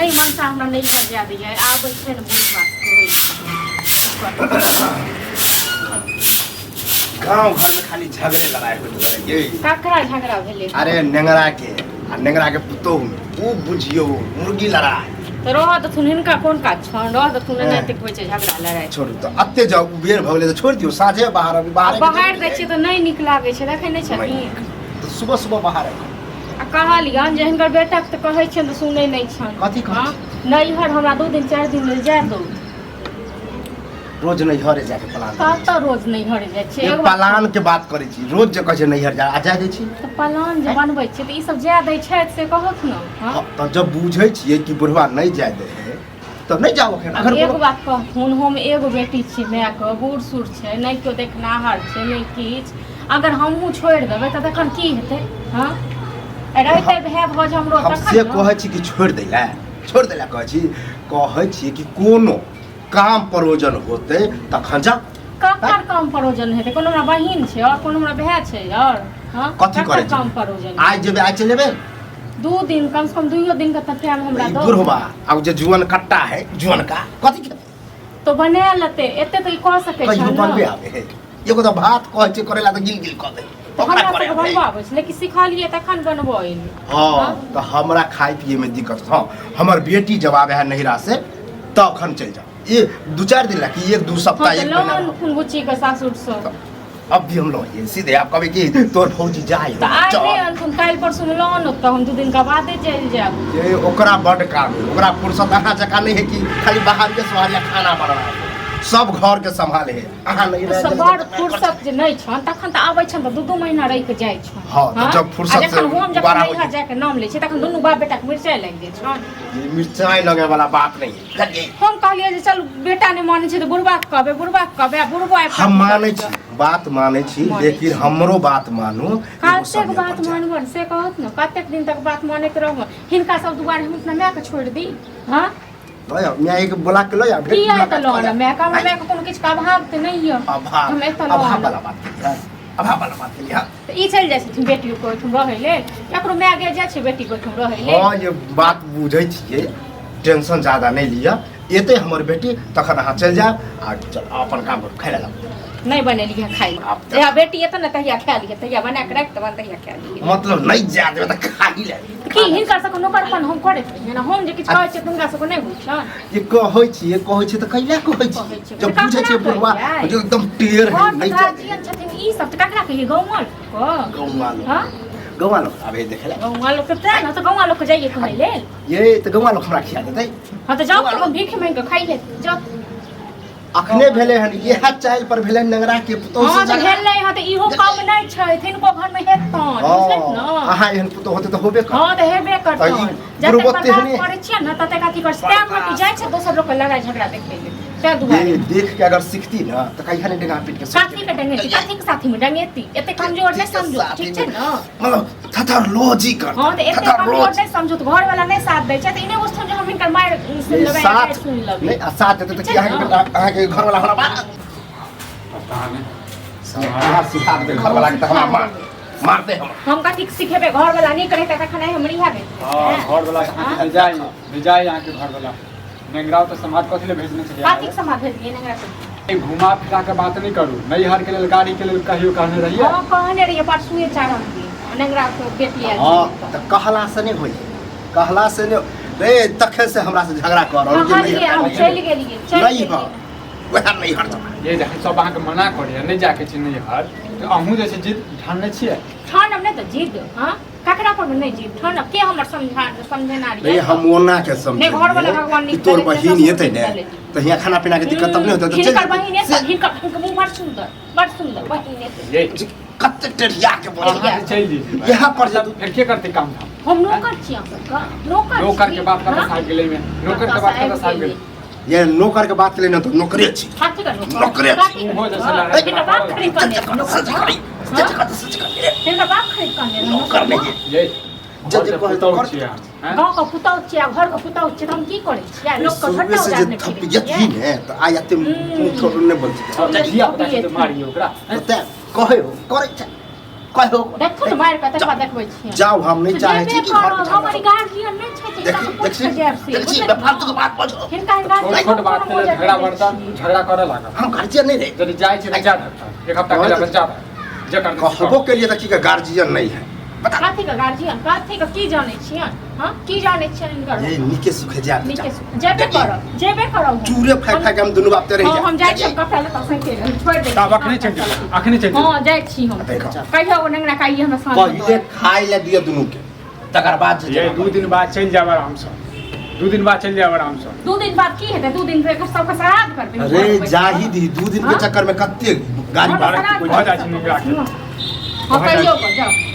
नहि मनसा हमरा नैहर जाय दैया, आबै छै ने बुढ़बा कहै गांव घर में खाली झगड़े लड़ाई होइत रहै ये। ककरा झगड़ा भेलै? अरे नेंगरा के आ नेंगरा के पुतोहु में ओ बुझियो मुर्गी लड़ाई। तऽ रहऽ देथुन, हिनका कोन काज छनि, रहऽ देथुन। एनाहिते होइ छै झगड़ा लड़ाई। छोड़ू तऽ अते जब उबेर भऽ गेलै तऽ छोड़ि दियौ, साँझे बाहर अभी बाहर बाहर दै छियै तऽ नहि नीक लागै छै, देखै नहि छथिन? तऽ सुबह सुबह बाहर आबि आ कहलियनि जे हिनकर बेटाके तऽ कहै छियनि तऽ सुनै नहि छनि। कथी कहै? हँ, नैहर हमरा 2 दिन 4 दिन लेल जाय दू। रोज नैहरे जाके प्लान बनै कतऽ रोज नैहर जाइ छियै? छै। एगो बात प्लान के बात करै छी, रोज जे कहै छै नैहर जा आ जाय दै छी। तऽ प्लान जे बनबै छियै तऽ ई सब जाय दै छथि से कहत ने? हँ। हँ, तऽ जब बुझै छियै कि बुढ़वा नहि जाय दै है तब नहि जाउ एखन। अगर एगो बात कहथुन, हम एगो बेटी छी मायके, बूढ़ सूढ़ छै, नहि केओ देखनाहर छै, नहि किछु। अगर हमहूँ छोड़ि देबै तऽ तखन की हेतै? हँ, रहितै भाय भौज हमरो हम तखन से ने। कहै छी कि छोड़ि दै लए, छोड़ि दै लए कहै छी? कहै छी कि कोनो काम परोजन होतै तखन जाउ। ककर काम परोजन हेतै? कोनो हमरा बहिन छै और कोनो हमरा भाय छै और? हँ, कथी ककर करै छी? काम परोजन? आइ जेबै, आइ चलि जेबै। 2 दिन, कम से कम 2 दिन के तऽ टाइम हमरा ई दो। बुढ़वा आ जे जुअन कट्टा है, जुअन का कथी खेतै? तो बना लेतै, एते तऽ ई कऽ सकै छै कहियो ने। बनबे आबै है? एगो तऽ भात कहै छै करै ला तऽ गिल गिल कऽ दे। तऽ ओकरा हमरा करे सबके आबै बनबऽ आबै छै, लेकिन सिखलियै तखन बनबऽ एलै। हँ, तऽ हमरा खाय पिए में दिक्कत। हँ, हमर बेटी जब आबै है नैहरा से तखन चलि जाउ, ये 2-4 दिन ला कि 1-2 सप्ताह। हँ, तऽ एक लऽ महीना। अनखुन बुच्चीके सासुरसँ। अब भी हम लइए सीधे आप कभी कि तोर फौजी जाय तऽ आइ चल। नहि अनखुन, काल्हि परसूमे लऽ आनू तऽ हम 2 दिनका बादे चलि जायब। ये ओकरा बड काम है, ओकरा फुर्सत अहाँ जकाँ नहीं है कि खाली बाहर के सोहारिया खाना बनाना, सब घर के संभाले है। अहाँ नहीं रह सब जाए बड़ तऽ फुर्सत जे नहि छनि तखन तऽ आबै छनि तऽ 2-2 महीना रहि कऽ जाइ छनि। हँ, तऽ जब फुर्सत आ जखन से हम जखन दोबारा होइ नैहर जायके नाम लै छियै तखन दुनू बाप बेटाके मिरचाइ लागि जाइ छनि। ये मिर्चाई लगे वाला बात नहीं है, बुझलियै? हम कहलियै जे चल बेटा नहि मानै छै तऽ बुढ़बाके कहबै, बुढ़बाके कहबै आ बुढ़बो आबि कऽ हम मानै छी, बात मानै छी। मानै लेकिन छी। हमरो बात मानू, एगो कतेक समय बात पर जाय। मानबनि से कहत ने? कतेक दिन तक बात मानैत रहब? हिनका सब दुआरे हम अपना मायके छोड़ि दी? हँ। लऽ आउ, माय के बोला के लऽ आउ, भेंट किया मुलाकात एतऽ लऽ कऽ आनब मायके? हमरा मायके कोनो किछुके अभाव तऽ नहि यऽ। अभाव हम एतऽ लऽ अभाव आनब। वाला बात केलियै, अभाव वाला बात केलियै। तऽ ई चलि जाइ छथिन बेटियोके ओहिठाम रहै लेल? ककरो माय गे जाइ छै बेटीके ओहिठाम रहै लेल? हँ, ये बात बुझै छियै, टेंशन ज्यादा नहि लिअ। एतै हमर बेटी तखन अहाँ चलि जायब आ चल अपन काम करू, खाय लए लाबू। नहि बनेलियै खाइ लए। आब जहिया बेटी एतऽ ने तहिया खाय लियै, तहिया बना कऽ राखि देबनि, तहिया खाय लियै। मतलब नहि जाय देबै तऽ खाही ले। की हिनकर सबके नौकरपन हम करैत रहियै ने? हम जे किछु कहै छियै तऽ हुनका सबके नहि होइ छनि। ये कहै छियै, कहै छियै तऽ कैला कहै कहै छियै? छियै। जब तऽ बुझै छियै ककरा बुढ़वा कहियै? जे एकदम टेढ़ है घर नहि के जाय। गार्जियन छथिन ई सब तऽ ककरा कहियै? गौआँ लोकके? गौआ लोक। हँ, गौआ लोक आबे देखै लए। गौआँ लोकके तें ने, तऽ गौआँ लोकके जाइए कहै लेल? ये तऽ गौआ लोक हमरा खिया देतै। हँ, तऽ जाउ तऽ हम भीख मांगि कऽ खाइ ले जाउ। अखने भेलै हन, इएह चालि पर भेलै नंगरा के पुतोहु हँ से तऽ झगड़ा। भेलै हँ तऽ इहो कम नहि छै, हिनको घरमे हेतनि, बुझलियै ने? अहाँ एहन पुतोहु होतै तऽ होबे करत। हँ, तऽ हेबे तऽ ई करतनि। जतेक बुढ़बो बर्दाश्त तेहने। करै छियै ने ततेक अथी करै छियै, तैं घटी जाइ छै दोसर लोकके लड़ाइ झगड़ा देखै लेल, तैं दुआरे। ये देख के अगर सीखती ना तऽ कहिया ने डेगा पीट के सीख कथी के डंगेती? कथी के साथी में डंगेती? एते कमजोर नहि समझो, ठीक छै ने? मतलब थथर लोजी कर। हँ, तऽ एते थथर कमजोर लोज नहि समझो। तऽ घर वाला नहि साथ दै छै तऽ ई नहि बुझथुन जे हम हिनकर मारि सुनि ये लेबै, साथ सुनि लेबै। नहीं आ साथ देते तऽ ठीक की छै अहाँके ने? बेटा, अहाँके घर वाला हमरा मार पता नहि। अहाँ सिखा देबै घर वाला के तऽ हमरा मार मारते हमरा। हम कथी सिखेबै? घर वाला नहि करै तखन आइ हमर इएह भेल। हँ, घर वाला अहाँके भेजाइ भेजाइ अहाँके घर वाला नेंगराव तऽ समाज कथी लए भेजने छलियै? कथी के समाज भेजलियै नेंगरा के? घुमा फिरा के बात नहि करू, नैहर के लेल गाड़ी के लेल कहियो कहने रहियै? हँ, कहने रहियै परसुए चारम दिन नेंगरा के बेटी आयल। हँ, तऽ कहला से नहि होइ, कहला से नहि रे। तखन से हमरा से झगड़ा कर रहल जे कहलियै, नैहर हम चलि गेलियै, चलि नहीं गेलियै। हर वएह नैहर जमा। ये जखन सब अहाँके मना करैया नहि जाके छै नैहर तऽ अहूँ जे छै जिद ठानने छियै। ठानब नहि तऽ जिद? हँ, ककरा पर नहि जिद ठानब? के हमर समझा समझेना नहीं रहियै? हम ओना के नहीं, घरवाला समझे भगवान कि नीक तोर करै छै, बहिन ससुर एतै नीक ने करै छै। तऽ हियाँ खाना पीना के दिक्कत तब नहि होतै तऽ चलि हिनकर बहिन जेतै। एतै, हिनकर हिनकर मुँह बड़ सुन्दर, बड़ सुन्दर बहिन एतै। ये से कते टेढ़िया के बोलै। अहाँ जे चलि जइयै यहाँ पर जे फेर के करतै काम धाम? हम नौकर छी अहाँ सबके, नौकर नौकर छी। के बाप कतऽ हाँ? से आबि गेलै में? नौकर के बाप कतऽ से आबि गेलै? ये नौकर के बात के लिए ना तो नौकरे छी। कथी के नौकर? नौकरे छी। कथी के ओहो जे नौकर? छलै, हिनकर बाप खरीद कऽ अनने रहै सच नौकर। करी, सच कर, सच कर। हिनकर बाप खरीद कऽ अनने रहै नौकर नहीं है। ये जे घर जे के कहै पुतहु कर। छियै अहाँ, हैं? गाँव के पुतहु छियै आ घर के पुतहु छियै तऽ हम की करै छियै? लोक के शुरुए झट्टा से जे उजारने फिरै थपियत छियै। ही ने तऽ आइ एते मुँह थोड़ नहि बोलती। धिया पुता छै तऽ मारियौ ओकरा, हैं? तऽ कहै हो करै छै। कहो। देखो ने मारि कऽ तकर बाद देखबै छियै। जाउ, हम नहि से चाहै छी जेबे कि घर करब, के हमर झगड़ा। गार्जियन नहि छै जे देखी हिनका पूछि देखी कऽ जायब से, देखी बुझलियै? फालतू के बात बजो। हिनका छोट गार्जियन छोट बात के लेल झगड़ा बढ़ता, झगड़ा करऽ लागल। हम गार्जियन नहीं रहे। यदि जाइ छै तऽ जा डॉक्टर, एक हफ्ता के लिए अपन जा जे कर कहबो के लिए तऽ की गार्जियन नहीं है बता। कथी के गार्जियन, कथी के की जानै छियन? हँ, की जानै छियन हिनकर? ये नीके सुखे जा। नीके जेबे करब, जेबे करब हम। चूरे फाइ फाइ के हम दुनू बाप ते रहि हँ, हम जाइ छी, जाए। हम कपड़ा लत्ता सैंते रहब, छोड़ि दै छी। तब अखने चलि जेबै, अखने चलि जेबै। हँ, जाइ छी हम। देखो। कहियो ओ नेंगरा काइए हमरा साँझ मे पहिले खाइ ले दिअ दुनू के, तकर बाद जे ये जेना 2 दिन बाद चलि जायब आरामसँ, 2 दिन बाद चलि जायब आरामसँ। 2 दिन बाद की हेतै? 2 दिन एकर सबके श्राद्ध करबै। अरे जाही दी, 2 दिन के हाँ? चक्कर में कते गाड़ी हँ, भाड़ा श्राद्ध भऽ जाइ छै नेंगरा के। हँ, कहियो कऽ जाउ।